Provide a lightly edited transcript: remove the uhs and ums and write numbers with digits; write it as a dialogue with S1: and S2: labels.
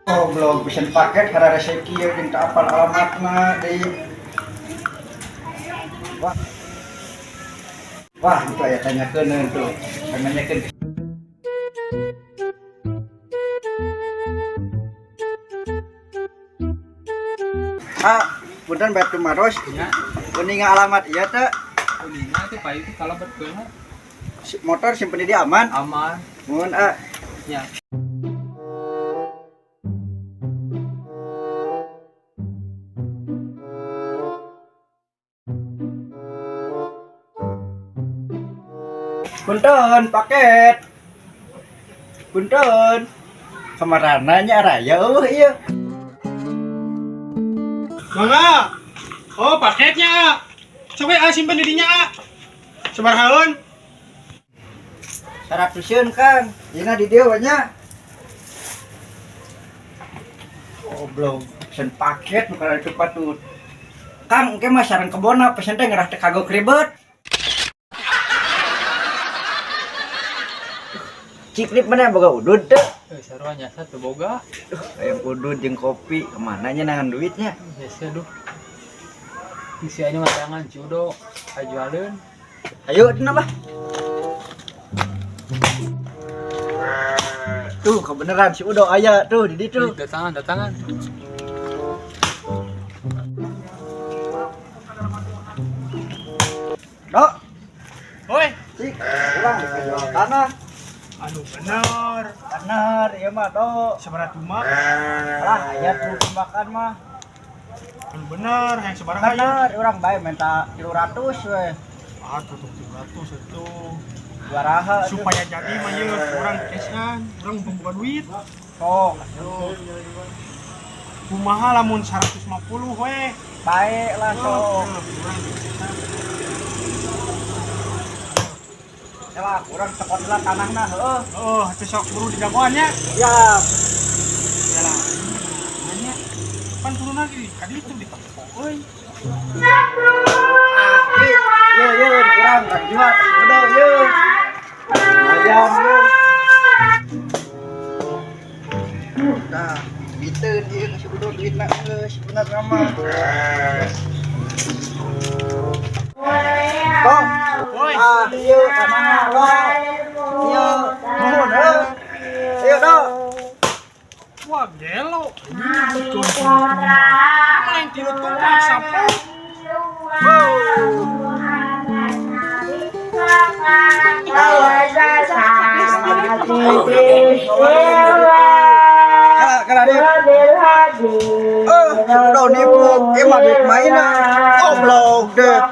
S1: Goblok pesen paket karena rezeki ieu jeung teu apal alamatna deui. Wah. Wah, itu aya tanyakeun tuh. Nanyakeun. Ah, punten batu maros.
S2: Ya,
S1: Kuninga alamat ieu teh.
S2: Kuninga itu pak itu kalau betul
S1: Motor simpen di aman.
S2: Aman.
S1: Mun ah.
S2: Ya.
S1: Punten paket. Punten. Kamarana nya raya eueuh ieu.
S3: Mangga. Oh, paketnya. Sok we ah simpen di dinya ah. Sabarahaeun?
S1: 100-eun Kang. Dina di dieu we nya. Goblok, pesen paket bukan itu patut. Kang, engke mah sareng kebona pesen teh ngerah teh kagok ribet. Ciklip mana boga udud teh?
S2: Eh, sarua nyasa teu boga.
S1: Hayang udud jeung kopi, kemana nya nangan duitnya?
S2: Biasa duh. Isi ini mah tangan judo ajualeun.
S1: Ayo, kenapa? Tuh, kebeneran si Udo aya tuh di ditu.
S2: Ih, datangan datangan.
S1: Dok,
S3: Oi.
S1: cik, urang ke jual tanah.
S3: Anu bener.
S1: Bener, ieu mah, Dok.
S3: Sabaraha tumak?
S1: Lah, aya tuh makan mah.
S3: Anu bener, hayang sabaraha ieu?
S1: Bener, urang bae minta 300 we.
S3: Ah, tuh 300 itu.
S1: Dua raha tuh.
S3: Supaya jadi mah ieu urang cashan, urang pembuka duit.
S1: Sok, tuh.
S3: Kumaha lamun 150 we?
S1: Bae lah sok.
S3: Urang cashan.
S1: Ya lah, urang cekot lah tanahna heueuh.
S3: Oh, teu sok buru dijagoan nya.
S1: Siap.
S3: Ya lah. Nanya. Pan turun lagi, ka ditu di toko euy.
S1: Ah, ieu ieu urang rek jual ka si Udo ieu. Lumayan ieu. Nah, biteun ieu ka si Udo duitna geus bener mah. Toh,
S3: Woi.
S1: ah, ieu tanahna lo. Ieu, nuhun heuh. Ayo, Dok.
S3: Wah, gelo. Main tilu tumpak sapu.
S1: Kalah, kalah dia. Eh, si Udo nipu. Ieu mah duit mainan. Goblok deh.